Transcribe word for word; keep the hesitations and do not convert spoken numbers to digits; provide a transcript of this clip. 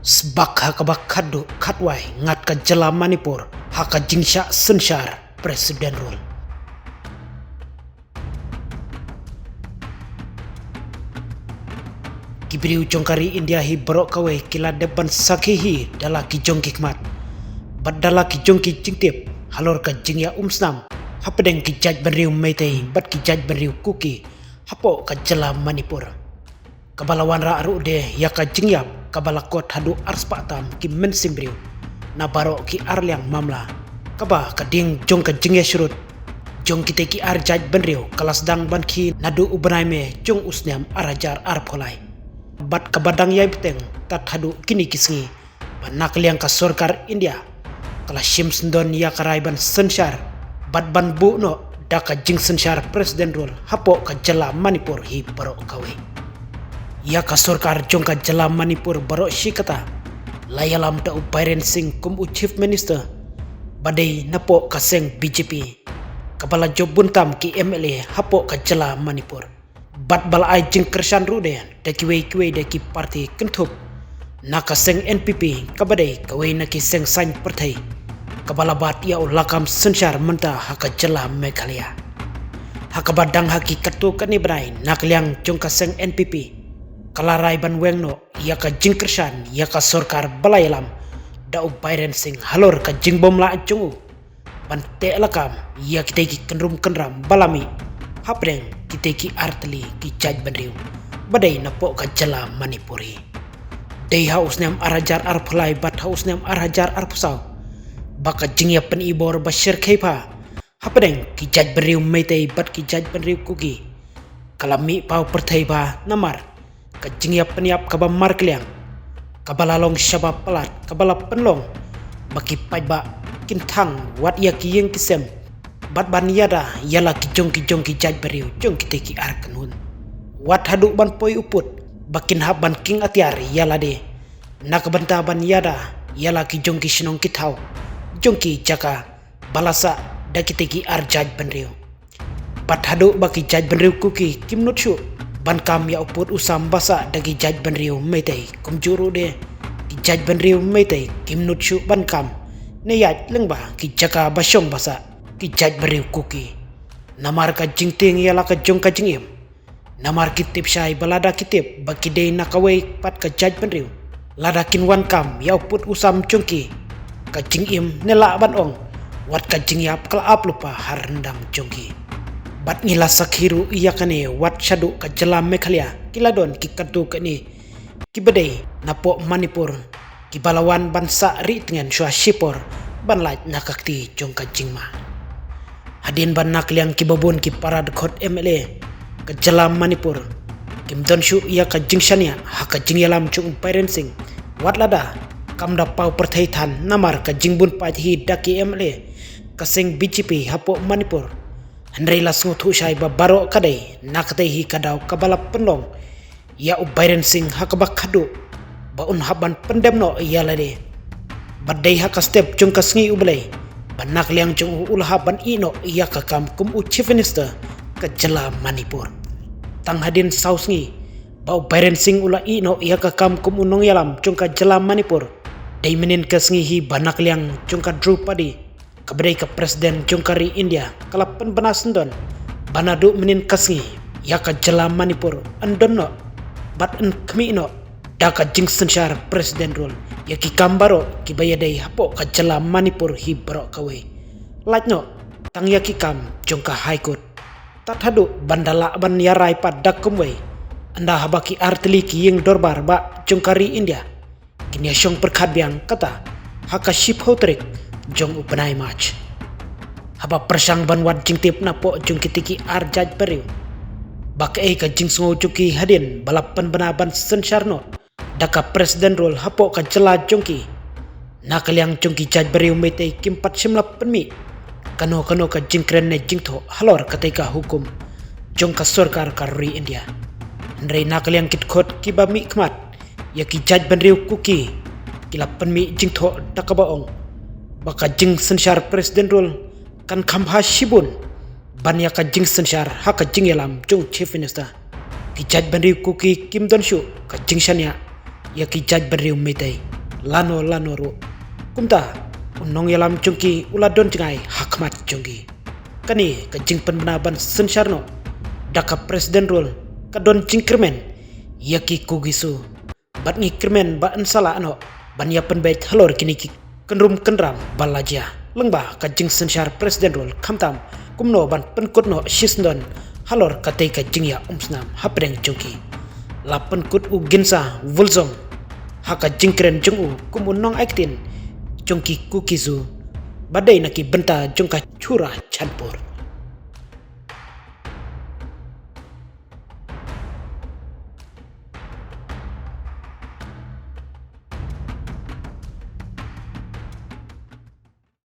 Sbak ha kaba khatduh khatwai ngat ka jylla Manipur ha ka jingshah synshar President Rule. Ki briew jong ka ri India hi baroh kawei ki la dep ban sakhi hi da la ki jong ki khmat bad da la ki jong ki jingtip halor ka jingïaumsnam hapdeng ki jaitbynriew Meitei bad ki jaitbynriew Kuki hapoh ka jylla Manipur. Kaba la wanrah ruh de ïa ka jingïap kaba la kot haduh arspah tam ki mynsiem briew na baroh ki arliang mamla, kaba ka ding jong ka jingïasyrut jong kitei ki ar jaitbynriew ka la sdang ban khie naduh u bnai May jong u snem ar hajar arphew lai. Bad kaba dang ïai bteng tad haduh kine ki sngi ba na ka liang ka sorkar India ka la shim sngewdon ïa ka rai ban synshar bad ban buh noh da ka jingsynshar President Rule hapoh ka jylla Manipur hi baroh kawei. Ïa ka sorkar jong ka jylla Manipur baroh shi katta la ïalam da u Biren Singh kum u Chief Minister ba dei napoh ka seng B J P, kaba la jop bun tam ki M L A hapoh ka jylla Manipur. Bad ba la ai jingkyrshan ruh de da kiwei kiwei de ki parti kynthup na ka seng N P P, kaba dei kawei na ki seng saiñ pyrthei kaba la bat ïa u lakam synshar mynta ha ka jylla Meghalaya. Ha kaba dang ha ki katto katne bnai na ka liang jong ka seng N P P ka la rai ban weng noh ïa ka jingkyrshan ïa ka sorkar ba la ïalam da u Biren Singh halor ka jingbymlah jong u ban teh lakam ïa kitei ki kynrum kynram ba la mih hapdeng kitei ki artylli ki jaitbynriew ba dei napoh ka jylla Manipur hi. Dei ha u snem ar hajar arphew lai bad ha u snem ar hajar arphew saw ba ka jingïapyni bor ba shyrkhei bha hapdeng ki jaitbynriew Meitei bad ki jaitbynriew Kuki ka la mih paw pyrthei bha namar ka jingïapyniap kaba markylliang kaba la long shaba palat, kaba la pynlong ba ki paidbah kin thang wat ïa ki ïing ki sem bad ban ïada ïa la ki jong ki jong ki jaitbynriew jong kitei ki ar kynhun. Wat haduh ban poi u pud ba kin hap ban king atiar ïa lade na ka bynta ban ïada ïa la ki jong ki shnong ki thaw jong ki jaka ba la sah da kitei ki ar jaitbynriew. Bad haduh ba ki jaitbynriew Kuki kim nud shuh ban kam ïa u pud u sam ba sah da ki jaitbynriew Meitei, kumjuh ruh de ki jaitbynriew Meitei kim nud shuh ban kam ne ïaid lyngba ki jaka ba shong ba sah ki jaitbynriew Kuki. Namar ka jingtieng ïa la ka jong ka jingim, namar ki tip shai ba lada ki tip ba ki dei na kawei pat ka jaitbynriew, lada kin wan kam ïa u pud u sam jong ki, ka jingim ne lah ban ong wat ka jingïap ka la ap lypa ha ryndang jong ki. Bad ngi la sakhi ruh ïa kane wat shaduh ka jylla Meghalaya ki la don ki katto katne kiba dei napoh Manipur kiba la wan ban sah rieh tngen shuwa shipor ban lait na ka kti jong ka jingma. Hadien ba na ka liang kiba bun ki para dkhot M L A ka jylla Manipur kim don shuh ïa ka jingshaniah ha ka jingïalam jong u Biren Singh, wat lada kam da paw pyrthei than namar ka jingbun paid hi da ki M L A ka seng B J P hapoh Manipur. Hynrei la sngewthuh shai ba baroh ka dei na katei hi ka daw kaba la pynlong ïa u Biren Singh ha kaba khadduh ba un hap ban pyndem noh ïa lade. Bad dei ha ka step jong ka sngi U Blei ba na ka liang jong u u la hap ban ïeh noh ïa ka kam kum u Chief Minister ka jylla Manipur. Tang hadien saw sngi ba u Biren Singh u la ïeh noh ïa ka kam kum u nongïalam jong ka jylla Manipur, dei mynnin ka sngi hi ba na ka liang jong ka Draupadi, kaba dei ka President jong ka ri India, ka la pynbna sngewdon ba naduh mynnin ka sngi ïa ka jylla Manipur yn don noh bad yn khmih noh da ka jingsynshar President Rule ïa ki kam baroh kiba ïadei hapoh ka jylla Manipur hi baroh kawei. Lait noh tang ïa ki kam jong ka High Court, tad haduh ban da lah ban ïarai pat da kumwei, ynda haba ki artylli ki ïing dorbar bah jong ka ri India kin ïashong pyrkhat biang kata ha ka shiphew tarik jong u bnai March. Haba pyrshang ban wad jingtip napoh jong kitei ki ar jaitbynriew ba kaei ka jingsngew jong ki hadien ba la pynbna ban synshar noh da ka President Rule hapoh ka jylla jong ki, na ka liang jong ki jaitbynriew Meitei kim pat shym la pynmih kano kano ka jingkren ne jingthoh halor katei ka hukum jong ka sorkar ka ri India. Hynrei na ka liang ki dkhot kiba mihkhmat ïa ki jaitbynriew Kuki ki la pynmih jingthoh da kaba ong ba ka jingsynshar President Rule kan kham bha shibun ban ïa ka jingsynshar ha ka jingïalam jong u Chief Minister. Ki jaitbynriew Kuki kim don shuh ka jingshaniah ïa ki jaitbynriew Meitei. lano lano ruh. Kumta u nongïalam jong ki u la don jngai ha khmat jong ki. Kane ka jingpynbna ban synshar noh da ka President Rule ka don jingkyrmen ïa ki Kuki-Zo. Bad ngi kyrmen ba yn sa lah noh ban ïa pynbeit halor kine ki kynrum kynram ba la jia. Lyngba ka jingsynshar President Rule, khamtam kumno ban pynkut noh shisyndon halor katei ka jingïaumsnam hapdeng jong ki. La pynkut u Gin-sa Wulsong ha ka jingkren jong u kum u nongaiktien jong ki Kuki-Zo ba dei na ki bynta jong ka Churachandpur.